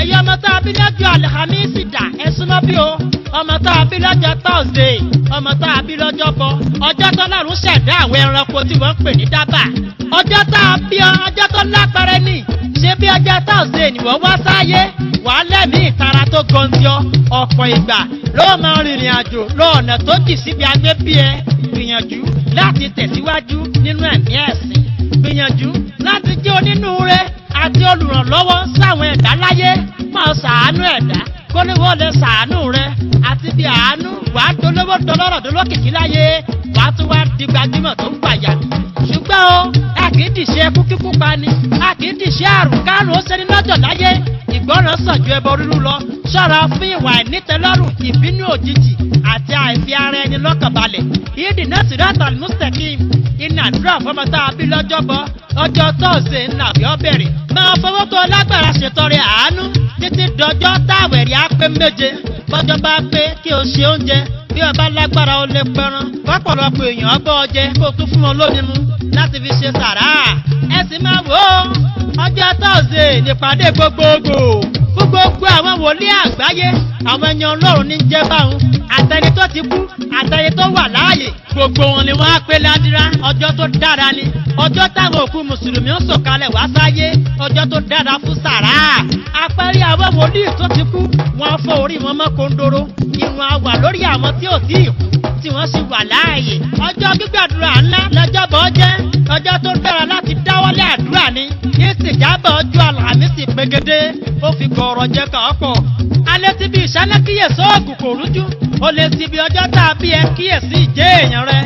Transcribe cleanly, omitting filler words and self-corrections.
Ẹ̀yin ọmọ tá a bí lọ́jọ́ Àlàmísì dà, ẹ súnmọ́ bí o. Ọmọ tá a bí lọ́jọ́ Thursday, ọmọ tá a bí lọ́jọ́ bọ, ọjọ́ tọ́lọ́run ṣẹ̀dá àwọn ẹranko tí wọ́n ń pè ní dábà. Ọjọ́ tá a bí ọ, ọjọ́ tó lápẹrẹ ní. Ṣé bí ọjọ́ Thursday ni wọ́n wá sáyé? Wàá lẹ́mìí ìtara tó gọ̀ǹtìọ́. Ọ̀pọ̀ ìgbà ló máa rìnrìn àjò lọ ọ̀nà tó jì síbi agbé bí ẹ. Gbìyànjú láti tẹ̀síwájú nínú ẹ̀mí ẹ̀sìn. Gbìyànjú láti jẹ́ onínúure àti olùrànlọ́wọ́ sáwọn ẹ̀dá láyé. Máa ṣàánú ẹ̀dá kólówó lè ṣàánú rẹ, àti bí àánú wàá dolówó dọlọ́rọ̀ dolókìkí láyé, wàá tún wá di gbajúmọ̀ tó ń gbàyà. Ṣùgbọ́n o, a kì í dìṣe ẹkú kíkú pa ni, a kì í dìṣe àrùn kárùn ó ṣeni lọ́jọ́ láyé. Ìgbọràn sàn ju ẹbọ rírú lọ. Ṣọ́ra fún ìwà ìnítẹ́lọ́rùn, ìbínú òjijì àti àìfi ara ẹni lọ́kàn balẹ̀. Ìdìnnà siratal mustaqim iná àdúrà fọmọ tá a bí lọ́jọ́bọ. Ọjọ́ tọ́sídẹ̀ẹ́ ńlá bí ọ bẹ̀rẹ̀. Máa fọwọ́ tó lágbára ṣètọrẹ àánú títí dọjọ́ táwẹ̀rì á pé 7. Bọ́jọ́ bá pé, kí o ṣe oúnjẹ. Bí o bá lágbára, o lè pẹran pọ́pọ̀lọpọ̀ èèyàn bọ́ ọ jẹ, kó o tún fún wọn lómi mu láti fi ṣe sàrà. Ẹ sì máa wò ó, ọjọ́ tọ́sídẹ̀ẹ́ nípàdé gbogbogbò fún gbogbo àwọn wòlíì àgbáyé. Àwọn ẹni Ọlọ́run ní jẹ́ báwọn, àtẹni tó ti kú, àtẹni tó wà láàyè, gbogbo wọn ni wọ́n á pé ládìrá. Ọjọ́ tó dára ni ọjọ́ táwọn òkú mùsùlùmí ń sọ̀kalẹ̀ wá sáyé, ọjọ́ tó dára fún sàrà. Àpẹẹrẹ àwọn wòlíì tó ti kú, wọ́n fọ́ orí wọn mọ́ kóńdóró. Ìwọ̀n àwà lórí àwọn tí ò tí ì kú tí wọ́n sì wà láàyè. Ọjọ́ gbígbàdúrà ńlá lọ́jọ́bọ̀ jẹ́. Ọjọ́ tó dára láti dáwọ́lé àdúrà ni. Ìsìnjábọ̀ ọjọ́ Àlàmísì pegedé, ó fi gọ̀ọ̀rọ̀ jẹ kàn pọ̀. Alẹ́ ti bí ìṣáná kíyèsí oògùn kò rújú. Ó lè ti bí ọjọ́ tá a bí ẹ kíyèsí ìjẹ́ èèyàn rẹ.